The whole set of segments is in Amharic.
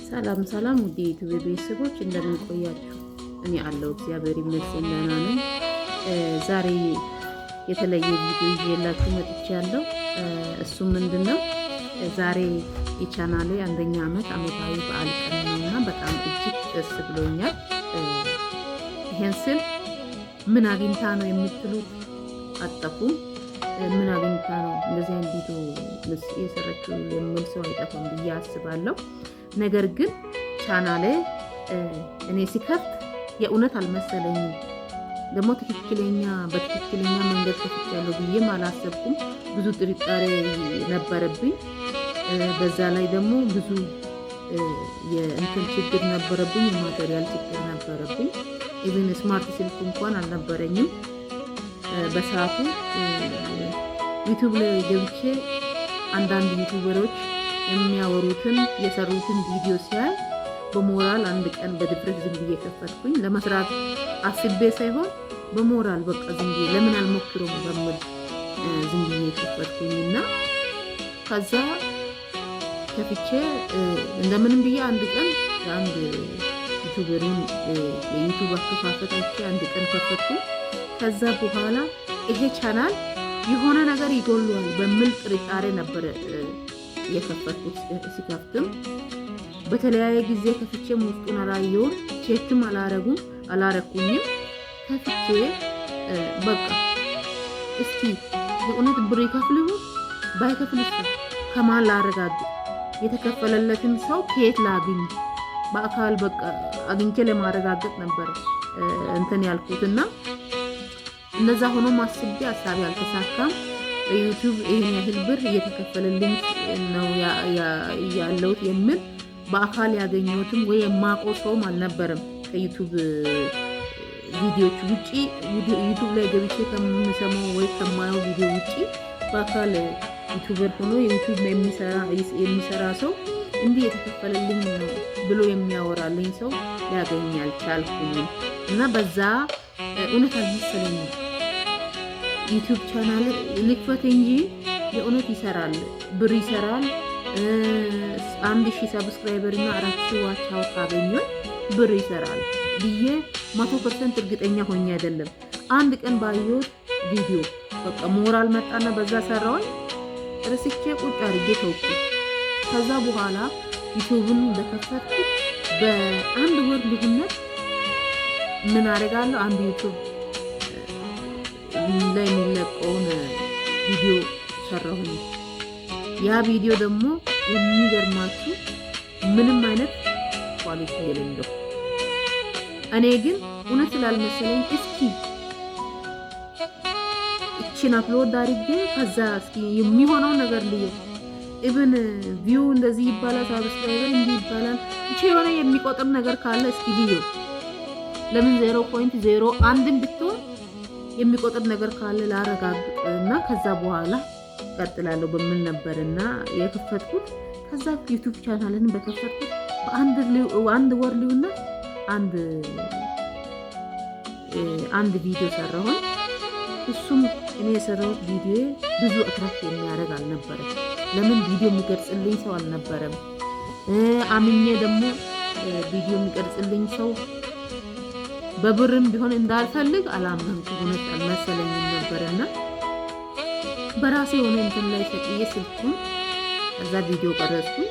ሰላም ሰላም፣ ውድ የዩቲዩብ ቤተሰቦች እንደምን ቆያችሁ? እኔ አለሁ፣ እግዚአብሔር ይመስገን ደህና ነኝ። ዛሬ የተለየ ቪዲዮ ይዤላችሁ መጥቻለሁ። እሱም ምንድነው? ዛሬ የቻናሌ አንደኛ ዓመት አመታዊ በዓል ቀን ነውና በጣም እጅግ ደስ ብሎኛል። ይሄን ስል ምን አግኝታ ነው የምትሉት አጠፉም። ምን አግኝታ ነው እንደዚህ አይነት ቪዲዮ የሰራችው የሚል ሰው አይጠፋም ብዬ አስባለሁ። ነገር ግን ቻናሌ እኔ ሲከፍት የእውነት አልመሰለኝም። ደግሞ ትክክለኛ በትክክለኛ መንገድ ከፍቻለሁ ብዬም አላሰብኩም። ብዙ ጥርጣሬ ነበረብኝ። በዛ ላይ ደግሞ ብዙ የእንትን ችግር ነበረብኝ፣ የ material ችግር ነበረብኝ። Even smart ስልክ እንኳን አልነበረኝም በሰዓቱ። ዩቲዩብ ላይ ገብቼ አንዳንድ YouTuber ኦች የሚያወሩትን የሰሩትን ቪዲዮ ሲያይ በሞራል አንድ ቀን በድፍረት ዝም ብዬ ከፈትኩኝ። ለመስራት አስቤ ሳይሆን በሞራል በቃ ዝም ብዬ ለምን አልሞክረውም በሚል ዝም ብዬ ከፈትኩኝና ከዛ ከፍቼ እንደምንም ብዬ አንድ ቀን የአንድ YouTuber ን የዩቲዩብ አከፋፈት አይቼ አንድ ቀን ከፈትኩኝ። ከዛ በኋላ ይሄ ቻናል የሆነ ነገር ይጎለዋል በሚል ጥርጣሬ ነበር የከፈትኩት። ሲከፍትም በተለያየ ጊዜ ከፍቼም ውስጡን አላየውም፣ check ም አላረጉም አላረኩኝም። ከፍቼ በቃ እስኪ የእውነት ብር ይከፍል ይሁን ባይከፍልስ ከማን ላረጋግጥ? የተከፈለለትን ሰው ከየት ላግኝ? በአካል በቃ አግኝቼ ለማረጋገጥ ነበር እንትን ያልኩትና እንደዛ ሆኖ ማስቤ ሀሳቤ አልተሳካም። በዩቲዩብ ይሄን ያህል ብር እየተከፈለልኝ ነው ያለሁት የሚል በአካል ያገኘሁትም ወይ የማውቀው ሰውም አልነበረም። ከዩቲዩብ ቪዲዮዎች ውጪ፣ ዩቲዩብ ላይ ገብቼ ከምሰማው ወይ ከማየው ቪዲዮ ውጪ በአካል YouTuber ሆኖ ዩቲዩብ የሚሰራ ሰው እንዲህ የተከፈለልኝ ነው ብሎ የሚያወራልኝ ሰው ሊያገኝ አልቻልኩኝም እና በዛ እውነት አልመሰለኝም። ዩቲዩብ ቻናል ልክፈት እንጂ የእውነት ይሰራል፣ ብር ይሰራል። 1000 subscriber እና 4000 watch hour ካገኘሁ ብር ይሰራል ብዬ 100% እርግጠኛ ሆኜ አይደለም። አንድ ቀን ባየሁት ቪዲዮ በቃ ሞራል መጣና በዛ ሰራሁኝ። ረስቼ ቁጭ አድርጌ ተውኩ። ከዛ በኋላ ዩቲዩብን በከፈትኩ በአንድ ወር ልዩነት ምን አደርጋለሁ? አንድ ዩቲዩብ ላይ የሚለቀውን ቪዲዮ ሰራሁኝ። ያ ቪዲዮ ደግሞ የሚገርማችሁ ምንም አይነት quality የሌለው፣ እኔ ግን እውነት ስላልመሰለኝ እስኪ እቺን upload አድርጌ ከዛ እስኪ የሚሆነው ነገር ልየው። Even view እንደዚህ ይባላል፣ subscriber እንዲህ ይባላል። ብቻ የሆነ የሚቆጥር ነገር ካለ እስኪ ልየው። ለምን 0.01ን ብትሆን የሚቆጥር ነገር ካለ ላረጋግጥ እና ከዛ በኋላ ቀጥላለሁ በሚል ነበርና የከፈትኩት። ከዛ ዩቲዩብ ቻናልን በከፈትኩት በአንድ ወር ልዩነት አንድ ቪዲዮ ሰራሁኝ። እሱም እኔ የሰራሁት ቪዲዮ ብዙ attract የሚያደርግ አልነበረም። ለምን ቪዲዮ የሚቀርጽልኝ ሰው አልነበረም። አምኜ ደግሞ ቪዲዮ የሚቀርጽልኝ ሰው በብርም ቢሆን እንዳልፈልግ አላመንኩም። እውነት አልመሰለኝም ነበርና በራሴ የሆነ እንትን ላይ ሰቅዬ ስልኩን ከዛ ቪዲዮ ቀረጽኩኝ።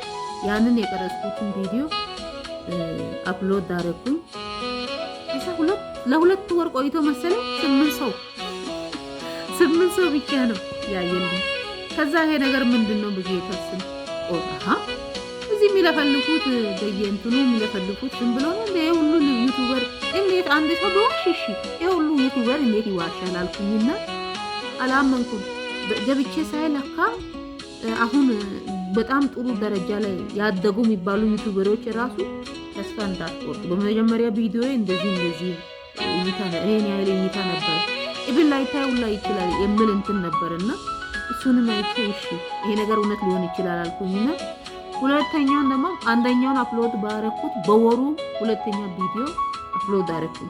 ያንን የቀረጽኩትን ቪዲዮ upload አደረኩኝ። ከዛ ለ2 ወር ቆይቶ መሰለኝ 8 ሰው 8 ሰው ብቻ ነው ያየልኝ። ከዛ ይሄ ነገር ምንድን ነው ብዬ ታስብ ኦሃ እዚህ የሚለፈልፉት በየእንትኑ የሚለፈልፉት ዝም ብሎ ነው እንደ ሁሉ YouTuber እንዴት አንድ ሰው ቢዋሽ እሺ፣ ይሄ ሁሉ YouTuber እንዴት ይዋሻል አልኩኝና አላመንኩም። ገብቼ ሳይ ለካ አሁን በጣም ጥሩ ደረጃ ላይ ያደጉ የሚባሉ YouTuber ኦች ራሱ ተስፋ እንዳትቆርጡ፣ በመጀመሪያ ቪዲዮ እንደዚህ እንደዚህ እይታ ይሄን ያህል እይታ ነበር፣ even ላይታይ ሁላ ይችላል የሚል እንትን ነበርና እሱንም አይቼ እሺ ይሄ ነገር እውነት ሊሆን ይችላል አልኩኝና ሁለተኛውን ደግሞ አንደኛውን upload ባረኩት በወሩ ሁለተኛ ቪዲዮ upload አረኩኝ።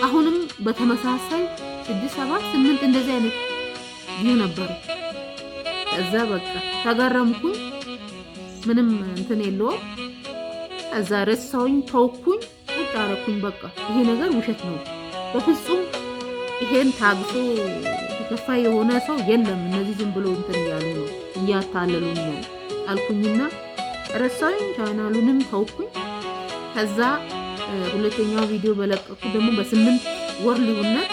አሁንም በተመሳሳይ ስድስት፣ ሰባት፣ ስምንት እንደዚህ አይነት view ነበር። ከዛ በቃ ተገረምኩኝ። ምንም እንትን የለውም። ከዛ ረሳሁኝ፣ ተውኩኝ፣ ቁጭ አረኩኝ። በቃ ይሄ ነገር ውሸት ነው በፍጹም ይሄን ታግሶ ተከፋይ የሆነ ሰው የለም። እነዚህ ዝም ብሎ እንትን እያሉ ነው፣ እያታለሉን ነው አልኩኝና ረሳሁኝ፣ ቻናሉንም ተውኩኝ። ከዛ ሁለተኛው ቪዲዮ በለቀኩ ደግሞ በ8 ወር ልዩነት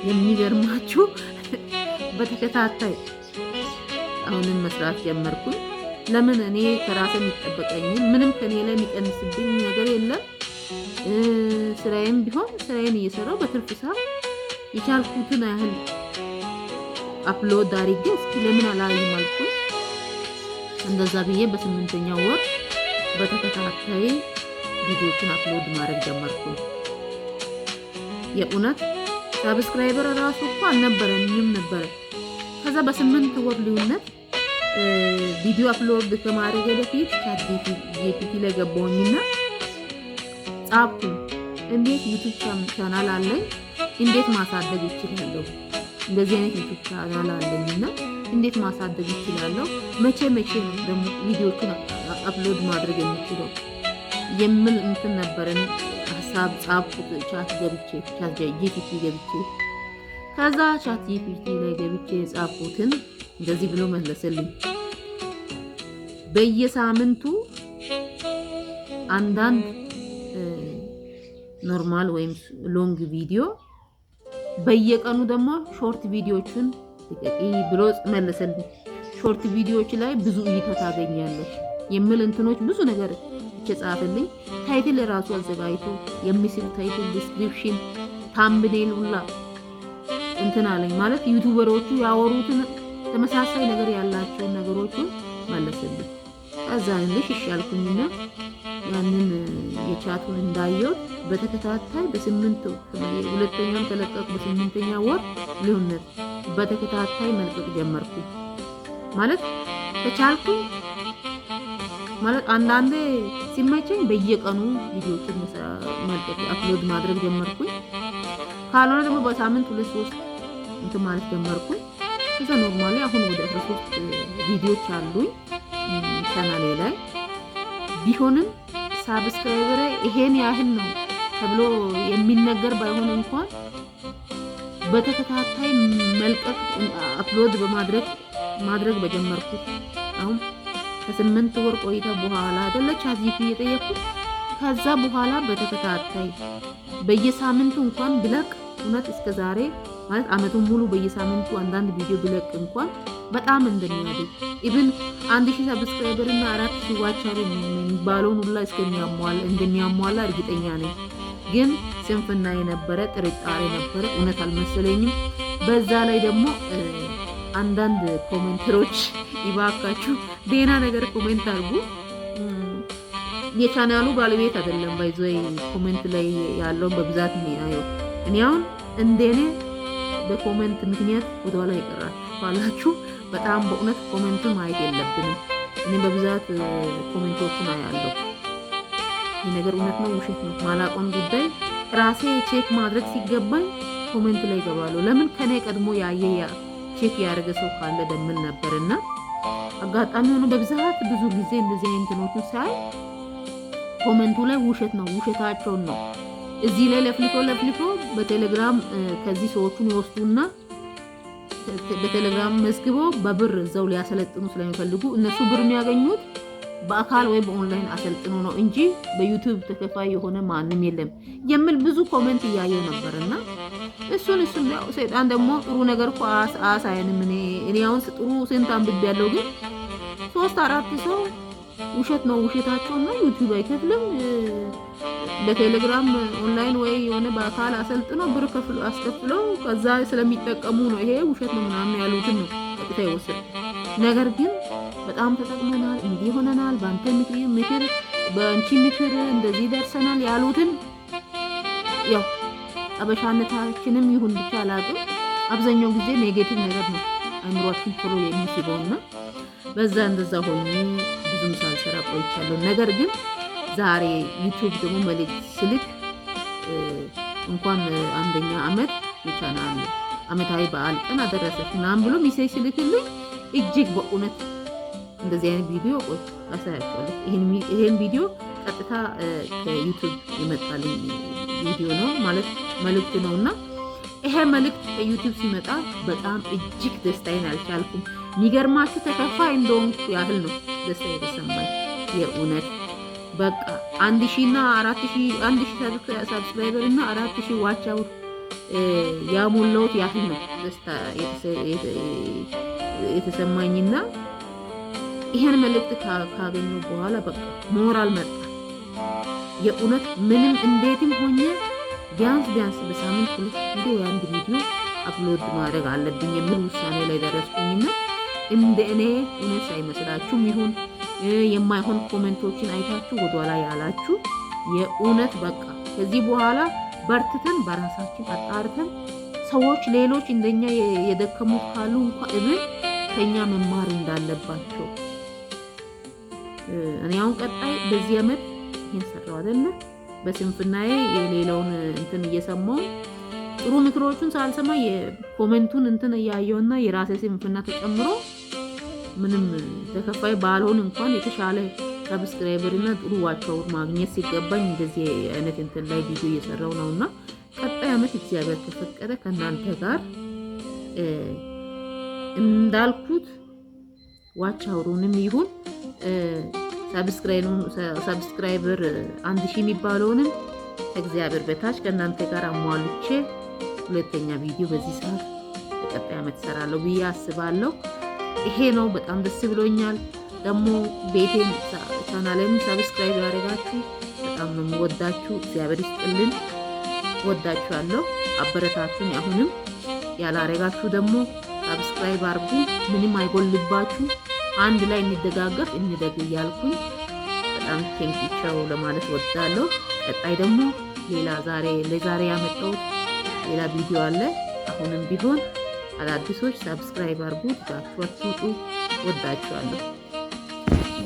የሚገርማችሁ በተከታታይ አሁንም መስራት ጀመርኩኝ። ለምን እኔ ከራሴ የሚጠበቀኝን ምንም ከኔ ላይ የሚቀንስብኝ ነገር የለም። ስራዬም ቢሆን ስራዬን እየሰራው በትርፍ ሰዓት የቻልኩትን ያህል upload አድርጌ እስኪ ለምን አላይም አልኩኝ። እንደዛ ብዬ በስምንተኛው ወር በተከታታይ ቪዲዮችን upload ማድረግ ጀመርኩ። የእውነት subscriber ራሱ እኮ አልነበረኝም ነበረ። ከዛ በ8 ወር ልዩነት ቪዲዮ upload ከማድረግ በፊት ChatGPT ላይ ገባሁኝና ጻፍኩኝ። እንዴት YouTube channel አለኝ፣ እንዴት ማሳደግ እችላለሁ? እንደዚህ አይነት YouTube channel አለኝና እንዴት ማሳደግ እችላለሁ? መቼ መቼ ነው ደግሞ ቪዲዮዎችን upload ማድረግ የምችለው የሚል እንትን ነበረን ሀሳብ ጻፍኩት። chat ገብቼ ChatGPT ገብቼ፣ ከዛ ChatGPT ላይ ገብቼ የጻፍኩትን እንደዚህ ብሎ መለሰልኝ። በየሳምንቱ አንዳንድ normal ወይም long ቪዲዮ፣ በየቀኑ ደግሞ short ቪዲዮችን ልቀቂ ብሎ መለሰልኝ። Short ቪዲዮዎች ላይ ብዙ እይታ ታገኛለች የሚል እንትኖች ብዙ ነገር ጻፈልኝ። Title ራሱ አዘጋጅቶ የሚስብ title፣ description፣ thumbnail ሁላ እንትን አለኝ። ማለት YouTuber ኦቹ ያወሩትን ተመሳሳይ ነገር ያላቸውን ነገሮችን መለሰልኝ። ከዛ ልሽ ይሻልኩኝና ያንን የቻቱን እንዳየሁት በተከታታይ በስምንት፣ ሁለተኛውን ከለቀቁ በስምንተኛ ወር ልዩነት በተከታታይ መልቀቅ ጀመርኩ። ማለት ከቻልኩኝ፣ ማለት አንዳንዴ ሲመቸኝ በየቀኑ ቪዲዮዎችን መልቀቅ upload ማድረግ ጀመርኩኝ። ካልሆነ ደግሞ በሳምንት ሁለት ሶስት እንትን ማለት ጀመርኩኝ። ከዛ normally አሁን ወደ 13 ቪዲዮዎች አሉኝ ቻናሌ ላይ። ቢሆንም subscriber ይሄን ያህል ነው ተብሎ የሚነገር ባይሆን እንኳን በተከታታይ መልቀቅ upload በማድረግ ማድረግ በጀመርኩት አሁን ከ8 ወር ቆይታ በኋላ አይደለ ChatGPT እየጠየቅኩት፣ ከዛ በኋላ በተከታታይ በየሳምንቱ እንኳን ብለቅ እውነት እስከ ዛሬ ማለት አመቱን ሙሉ በየሳምንቱ አንዳንድ ቪዲዮ ብለቅ እንኳን በጣም እንደሚያድግ፣ even 1000 subscriber እና 4000 watch hour የሚባለውን ሁላ እስከሚያሟላ እንደሚያሟላ እርግጠኛ ነኝ። ግን ስንፍና የነበረ ጥርጣሬ ነበረ፣ እውነት አልመሰለኝም። በዛ ላይ ደግሞ አንዳንድ commenter ኦች ይባካችሁ ደህና ነገር comment አድርጉ። የቻናሉ ባለቤት አይደለም by the way comment ላይ ያለውን በብዛት የሚያየው። እኔ አሁን እንደኔ በ comment ምክንያት ወደኋላ ይቀራችሁ ካላችሁ በጣም በእውነት comment ኡን ማየት የለብንም። እኔ በብዛት comment ኦችን አያለሁ። ይህ ነገር እውነት ነው ውሸት ነው ማላቆን ጉዳይ ራሴ check ማድረግ ሲገባኝ comment ላይ ይገባለሁ። ለምን ከኔ ቀድሞ ያየ check ያደረገ ሰው ካለ ደምል ነበርና አጋጣሚ ሆኖ በብዛት ብዙ ጊዜ እንደዚህ አይነት እንትኖችን ሳይ comment ኡ ላይ ውሸት ነው፣ ውሸታቸውን ነው። እዚህ ላይ ለፍልፎ ለፍልፎ በቴሌግራም ከዚህ ሰዎቹን ይወስዱና በቴሌግራም መዝግበው በብር እዛው ሊያሰለጥኑ ስለሚፈልጉ፣ እነሱ ብር የሚያገኙት በአካል ወይ በኦንላይን አሰልጥኖ ነው እንጂ በ YouTube ተከፋይ የሆነ ማንም የለም የሚል ብዙ comment እያየው ነበርና እሱን ያው ሰይጣን ደግሞ ጥሩ ነገር እኮ አያሳየንም። እኔ አሁን ጥሩ ስንት አንብቤ ያለው ግን ሶስት አራት ሰው ውሸት ነው፣ ውሸታቸውን ነው፣ YouTube አይከፍልም፣ በቴሌግራም ኦንላይን ወይ የሆነ በአካል አሰልጥኖ ብር ከፍሎ አስከፍለው ከዛ ስለሚጠቀሙ ነው ይሄ ውሸት ነው ምናምን ያሉትን ነው ቀጥታ ይወስድ። ነገር ግን በጣም ተጠቅመናል፣ እንዲህ ሆነናል፣ በአንተ ምክር፣ በአንቺ ምክር እንደዚህ ደርሰናል ያሉትን ያው አበሻነታችንም ይሁን ብቻ አላውቅም፣ አብዛኛው ጊዜ negative ነገር ነው አይምሯችን ቶሎ የሚስበውና በዛ እንደዛ ሆኜ ብዙም ሳልሰራ ቆይቻለሁ። ነገር ግን ዛሬ YouTube ደግሞ መልእክት ስልክ እንኳን አንደኛ አመት የቻናል አመታዊ በዓል ቀን አደረሰች ምናምን ብሎ message ስልክልኝ እጅግ በእውነት እንደዚህ አይነት ቪዲዮ ቆይ አሳያችኋለሁ። ይሄን ቪዲዮ ቀጥታ ከ YouTube የመጣልኝ ቪዲዮ ነው ማለት መልእክት ነውና ይሄ መልእክት ከ YouTube ሲመጣ በጣም እጅግ ደስታዬን አልቻልኩም። የሚገርማችሁ ተከፋይ እንደሆንኩ ያህል ነው ደስታ የተሰማኝ። የእውነት በቃ 1000 እና 4000፣ 1000 subscriber እና 4000 watch hour ያሞላሁት ያህል ነው ደስታ የተሰማኝና ይሄን መልእክት ካገኘሁ በኋላ በቃ ሞራል መጣ። የእውነት ምንም እንዴትም ሆኜ ቢያንስ ቢያንስ በሳምንት ሁለት ቪዲዮ ወይ አንድ ቪዲዮ upload ማድረግ አለብኝ የሚል ውሳኔ ላይ ደረስኩኝና እንደ እኔ እውነት ሳይመስላችሁም ይሁን የማይሆን comment ኦችን አይታችሁ ወደኋላ ያላችሁ የእውነት በቃ ከዚህ በኋላ በርትተን በራሳችን አጣርተን ሰዎች ሌሎች እንደኛ የደከሙት ካሉ እንኳ እብን ከኛ መማር እንዳለባቸው። እኔ አሁን ቀጣይ በዚህ ዓመት ይሄን ሰራው አይደለ? በስንፍናዬ የሌላውን እንትን እየሰማው ጥሩ ምክሮቹን ሳልሰማ የ comment ኡን እንትን እያየውና የራሴ ስንፍና ተጨምሮ ምንም ተከፋይ ባልሆን እንኳን የተሻለ subscriber እና ጥሩ watch hour ማግኘት ሲገባኝ እንደዚህ አይነት እንትን ላይ ቪዲዮ እየሰራው ነውና ቀጣይ ዓመት እግዚአብሔር ከፈቀደ ከእናንተ ጋር እንዳልኩት watch hour ኡንም ይሁን subscriber 1000 የሚባለውንም ከእግዚአብሔር በታች ከእናንተ ጋር አሟልቼ ሁለተኛ ቪዲዮ በዚህ ሰዓት በቀጣይ ዓመት እሰራለሁ ብዬ አስባለሁ። ይሄ ነው። በጣም ደስ ብሎኛል። ደግሞ ቤቴን ቻናሌን subscribe ያደረጋችሁ በጣም ነው የምወዳችሁ። እግዚአብሔር ይስጥልን። ወዳችኋለሁ። አበረታቱኝ። አሁንም ያላረጋችሁ ደግሞ subscribe አርጉ። ምንም አይጎልባችሁ። አንድ ላይ እንደጋገፍ እንደግ እያልኩኝ በጣም thank you ቻው ለማለት ወዳለሁ። ቀጣይ ደግሞ ሌላ ዛሬ ለዛሬ ያመጣሁት ሌላ ቪዲዮ አለ። አሁንም ቢሆን አዳዲሶች subscribe አርጉ። ትታችሁ አትውጡ። ወዳችኋለሁ።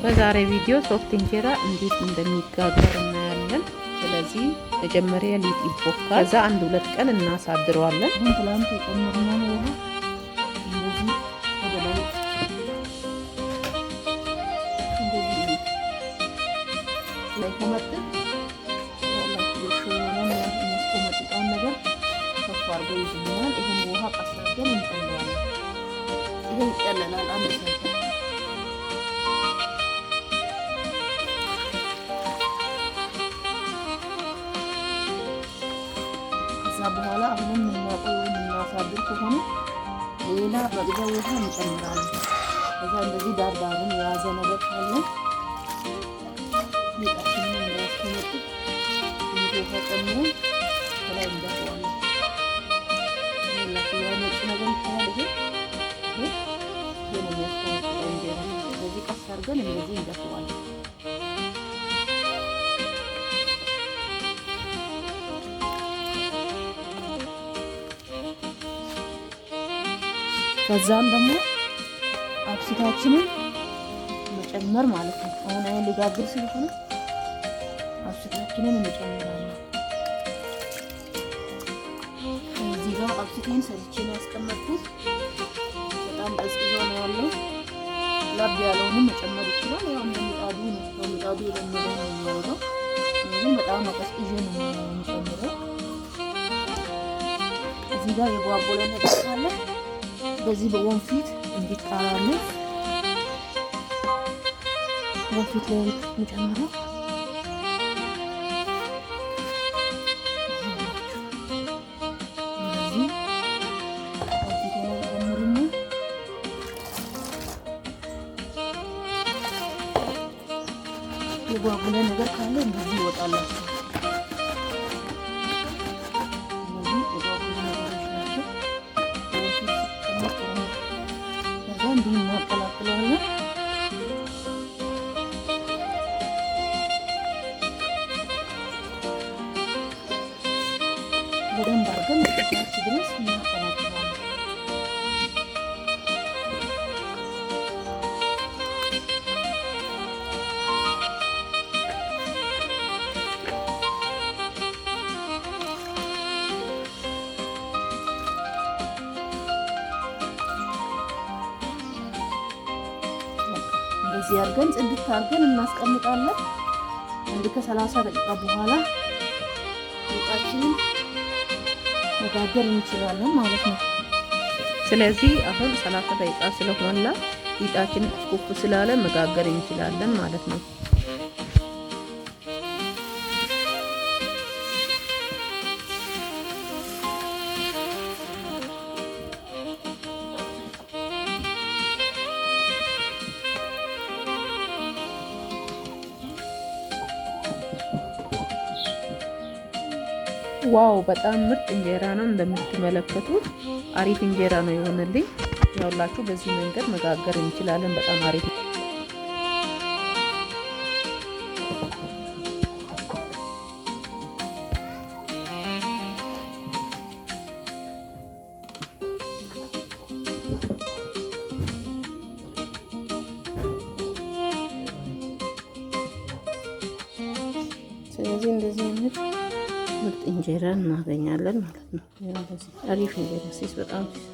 በዛሬ ቪዲዮ soft እንጀራ እንዴት እንደሚጋገር እናያለን። ስለዚህ መጀመሪያ ሊጥ ይቦካል። ከዛ አንድ ሁለት ቀን እናሳድረዋለን። አሁን ትላንት የጨመርነውን ውሃ እንደዚህ ወደ ላይ እንደዚህ ላይ ኮመጥጥ ያላችሁ የሆነ የሚያስኮመጥጠውን ነገር ከፍ አድርጎ ይዝልናል። ይህን ውሃ ቀስ አድርገን እንጨምራለን። ይሄ ይጠለላል አንድ ሰዓት። ከዛ በኋላ አሁንም የምናቆይ ወይም የምናሳድር ከሆነ ሌላ መቅጃ ውሃ እንጨምራለን። ከዛ እንደዚህ ዳር ዳሩን የያዘ ነገር ካለ ሊጣችንን እንዳያስኮመጥጥ ትንሽ ውሃ ጨምረን ከላይ እንደፈዋለን። ይኸውላችሁ ያ ነጭ ነገር ይታያል። ይሄ ይሄ ነው የሚያስኮመጥጠው እንጀራ። እንደዚህ ቀስ አድርገን እንደዚህ እንደፈዋለን። ከዛም ደግሞ አብሲታችንን መጨመር ማለት ነው። አሁን አሁን ሊጋግር ስለሆነ አብሲታችንን እንጨምራለን። እዚህ ጋር አብሲቴን ሰርቼ ነው ያስቀመጥኩት። በጣም ቀዝቅዞ ነው ያለው። ላብ ያለውንም መጨመር ይችላል። ያው እንደ ምጣዱ ነው። በምጣዱ የለመደው ነው የሚያወጣው። ግን በጣም አቀዝቅዤ ነው የምጨምረው። እዚህ ጋር የጓጎለ ነገር ካለ በዚህ በወንፊት እንዲጣራልን ወንፊት ላይ እንጨምረው። እንደዚህ ወንፊት ላይ ጨምርና የጓጉለ ነገር ካለ እንደዚህ ይወጣላችሁ። እነዚህ የጓጉለ ነገሮች ናቸው። ወንፊት ሲጨመር ጥሩ ነው። ከዛ እንዲህ እናቀላቅለዋለን። በደንብ አድርገን እስከታች ድረስ እናቀላቅለዋለን። እንደዚህ አድርገን ጽድት አድርገን እናስቀምጣለን። አንድ ከ30 ደቂቃ በኋላ ሊጣችንን መጋገር እንችላለን ማለት ነው። ስለዚህ አሁን 30 ደቂቃ ስለሆነ ሊጣችን ኩፍ ስላለ መጋገር እንችላለን ማለት ነው። Wow በጣም ምርጥ እንጀራ ነው። እንደምትመለከቱት አሪፍ እንጀራ ነው የሆነልኝ። ያውላችሁ በዚህ መንገድ መጋገር እንችላለን። በጣም አሪፍ ነው። ስለዚህ እንደዚህ አይነት ምርጥ እንጀራ እናገኛለን ማለት ነው። አሪፍ እንጀራ ሲስ በጣም ሲስ።